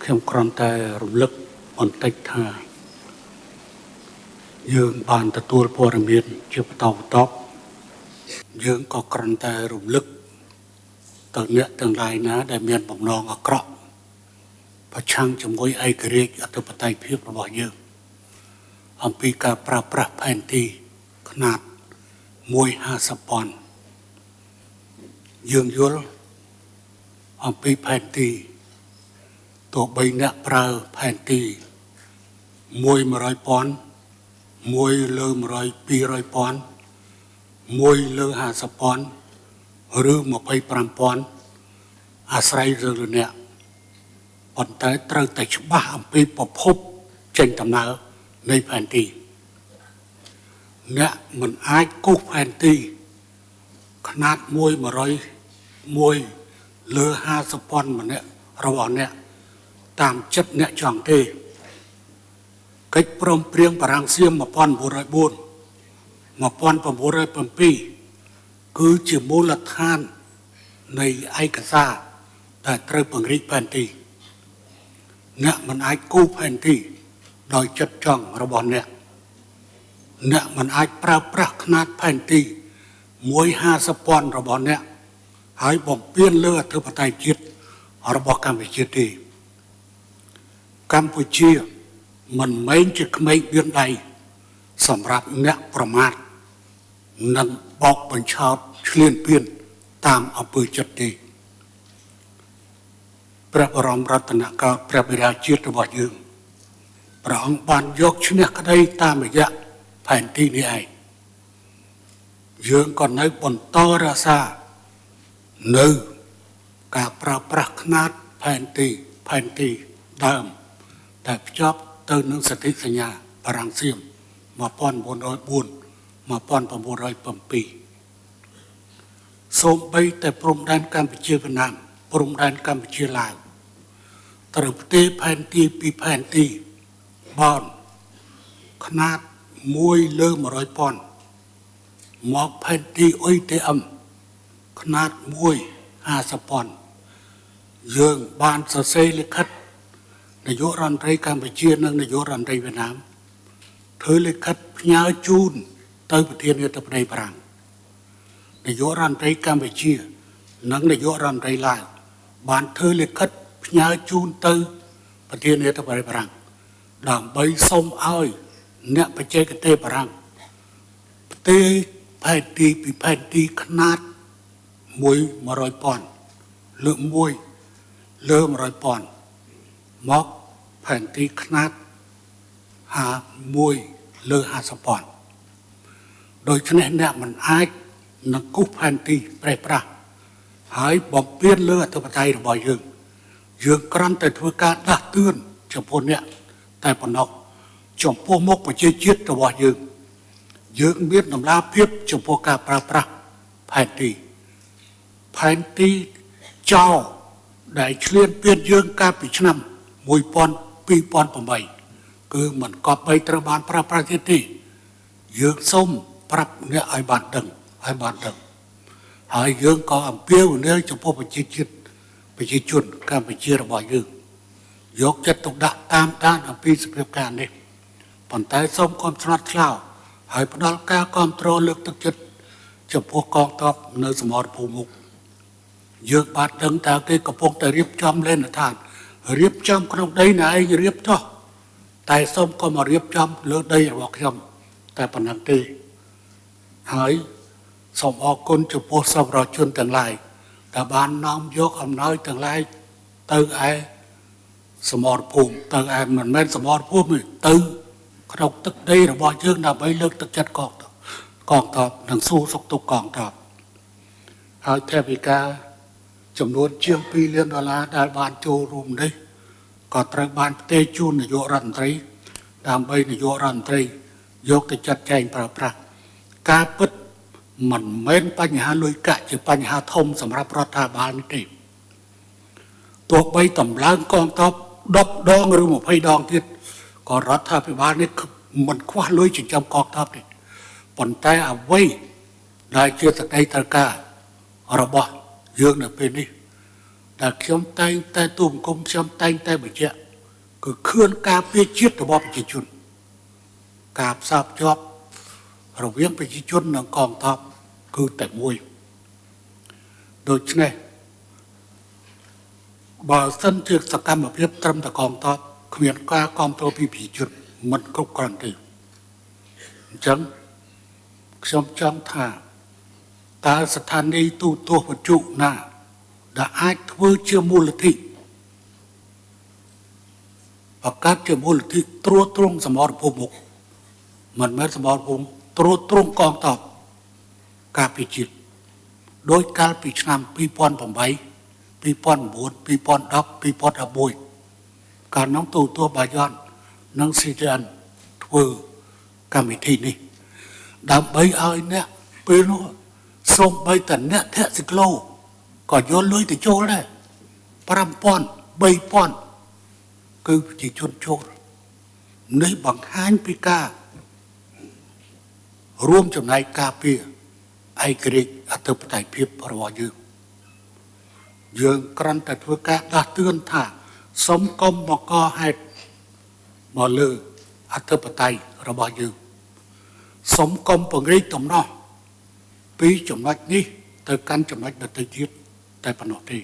ខ្ញុំគ្រាន់តែរំលឹកបន្តិចថាយើងបានទទួលព័ត៌មានជាបន្តបន្ទាប់យើងក៏គ្រាន់តែរំលឹកទៅអ្នកទាំងឡាយណាដែលមានបំណងអាក្រក់ប្រឆាំងជាមួយឯករាជ្យអធិបតេយ្យភាពរបស់យើងអំពីការប្រើប្រាស់ផែនទីខ្នាត1.50ពាន់យើងយល់អំពីផែនទីទោះបីអ្នកប្រើផែនទី1 100ពាន់1លើ100 200ពាន់1លើ50ពាន់ឬ25ពាន់អាស្រ័យលើអ្នកប៉ុន្តែត្រូវតែច្បាស់អំពីប្រភពចេញដំណើរនៃផែនទីអ្នកមិនអាចគូសផែនទីខ្នាត1 101លើ50ពាន់ម្នាក់របស់អ្នកតាមចិត្តអ្នកចង់ទេកិច្ចព្រមព្រៀងបារាំងសៀម1904 1907គឺជាមូលដ្ឋាននៃឯកសារដែលត្រូវពង្រីកផែនទីអ្នកមិនអាចគូសផែនទីដោយចិត្តចង់របស់អ្នកអ្នកមិនអាចប្រើប្រាស់ខ្នាតផែនទី1.50ពាន់របស់អ្នកហើយបំពេញលើអធិបតេយ្យជាតិរបស់កម្ពុជាទេកម្ពុជាមិនមែនជាក្មេងបៀនដៃសម្រាប់អ្នកប្រមាថនិងបោកបញ្ឆោតឈ្លានពានតាមអំពើចិត្តទេព្រះបរមរតនកោដ្ឋព្រះបិតាជាតិរបស់យើងព្រះអង្គបានយកឈ្នះក្តីតាមរយៈផែនទីនេះឯងយើងក៏នៅបន្តរក្សានៅការប្រើប្រាស់ខ្នាតផែនទីដើមតែភ្ជាប់ទៅនឹងសន្ធិសញ្ញាបារាំងសៀម1904 1907សូម្បីតែព្រំដែនកម្ពុជាវៀតណាមព្រំដែនកម្ពុជាឡាវត្រូវផ្ទេរផែនទីពីផែនទីបនខ្នាត1លើ100ពាន់មកផែនទី UTM ខ្នាត1.50ពាន់យើងបានសរសេរលិខិតនាយករដ្ឋមន្ត្រីកម្ពុជានិងនាយករដ្ឋមន្ត្រីវៀតណាមធ្វើលិខិតផ្ញើជូនទៅប្រធានាធិបតីបារាំងនាយករដ្ឋមន្ត្រីកម្ពុជានិងនាយករដ្ឋមន្ត្រីឡាវបានធ្វើលិខិតផ្ញើជូនទៅប្រធានាធិបតីបារាំងដើម្បីសូមឲ្យអ្នកបច្ចេកទេសបារាំងផ្ទេរផែនទីពីផែនទីខ្នាត1 100ពាន់លើ1លើ100ពាន់មកផែនទីខ្នាត51លើ50ពាន់ដូច្នេះអ្នកមិនអាចនឹងគូសផែនទីប្រេះប្រាស់ហើយបំពេញលើអធិបតេយ្យរបស់យើងយើងគ្រាន់តែធ្វើការដាស់តឿនចំពោះអ្នកតែប៉ុណ្ណោះចំពោះមុខប្រជាជាតិរបស់យើងយើងមានតម្លាភាពចំពោះការប្រើប្រាស់ផែនទីចោលដែលឈ្លានពានយើងកាលពីឆ្នាំ2008គឺមិនគប្បីត្រូវបានប្រើប្រាស់ទៀតទេយើងសូមប្រាប់អ្នកឲ្យបានដឹងហើយយើងក៏អំពាវនាវចំពោះប្រជាជាតិប្រជាជនកម្ពុជារបស់យើងយកចិត្តទុកដាក់តាមដានអំពីសភាពការនេះប៉ុន្តែសូមកុំឆ្លាត់ឆ្លោហើយផ្ដល់ការគ្រប់គ្រងលើកទឹកចិត្តចំពោះកងទ័ពនៅសមរភូមិមុខយើងបានដឹងថាគេកំពុងតែរៀបចំលេនដ្ឋានរៀបចំក្នុងដីណាឯងរៀបចោះតែសូមកុំរៀបចំលើដីរបស់ខ្ញុំតែប៉ុណ្ណឹងទេហើយសូមអរគុណចំពោះសប្បុរសជនទាំងឡាយដែលបាននាំយកអំណោយទាំងឡាយទៅឯសមរភូមិទៅឯមិនមែនសមរភូមិទេទៅក្នុងទឹកដីរបស់យើងដើម្បីលើកទឹកចិត្តកងទ័ពនិងសួរសុខទុក្ខកងទ័ពហើយថវិកាចំនួនជាង2លានដុល្លារដែលបានចូលរួមនេះក៏ត្រូវបានផ្ទេរជូននាយករដ្ឋមន្ត្រីដើម្បីនាយករដ្ឋមន្ត្រីយកទៅចាត់ចែងប្រើប្រាស់ការពិតមិនមែនបញ្ហាលុយកាក់ជាបញ្ហាធំសម្រាប់រដ្ឋាភិបាលនេះទេទោះបីតម្លើងកងទ័ព10ដងឬ20ដងទៀតក៏រដ្ឋាភិបាលនេះមិនខ្វះលុយចិញ្ចឹមកងទ័ពទេប៉ុន្តែអ្វីដែលជាសក្តីត្រូវការរបស់យើងនៅពេលនេះ ដែលខ្ញុំតែងតែទូបង្គំខ្ញុំតែងតែបញ្ជាក់គឺខឿនការពារជាតិរបស់ប្រជាជនការផ្សារភ្ជាប់រវាងប្រជាជននិងកងទ័ពគឺតែមួយដូច្នេះបើសិនជាសកម្មភាពត្រឹមតែកងទ័ពគ្មានការគ្រប់គ្រងពីប្រជាជនមិនគ្រប់គ្រាន់ទេអញ្ចឹងខ្ញុំចង់ថាតើស្ថានីយ៍ទូរទស្សន៍វិទ្យុណាដែលអាចធ្វើជាមូលនិធិបង្កើតជាមូលនិធិត្រួតត្រងសមរភូមិមុខមិនមែនសមរភូមិត្រួតត្រងកងទ័ពការពារជាតិដោយកាលពីឆ្នាំ2008 2009 2010 2011កាលនោះទូទស្សន៍បាយ័ននិង CTN ធ្វើកម្មវិធីនេះដើម្បីឲ្យអ្នកពេលនោះសូម្បីតែអ្នកធាក់ស៊ីក្លូក៏យកលុយទៅចូលដែរ5000 3000គឺប្រជាជនចូលនេះបង្ហាញពីការរួមចំណែកការពារឯករាជ្យអធិបតេយ្យភាពរបស់យើងយើងគ្រាន់តែធ្វើការដាស់តឿនថាសូមកុំមកកហេតុមកលើអធិបតេយ្យរបស់យើងសូមកុំពង្រីកដំណោះពីចំណុចនេះទៅកាន់ចំណុចដទៃទៀតតែប៉ុណ្ណោះទេ។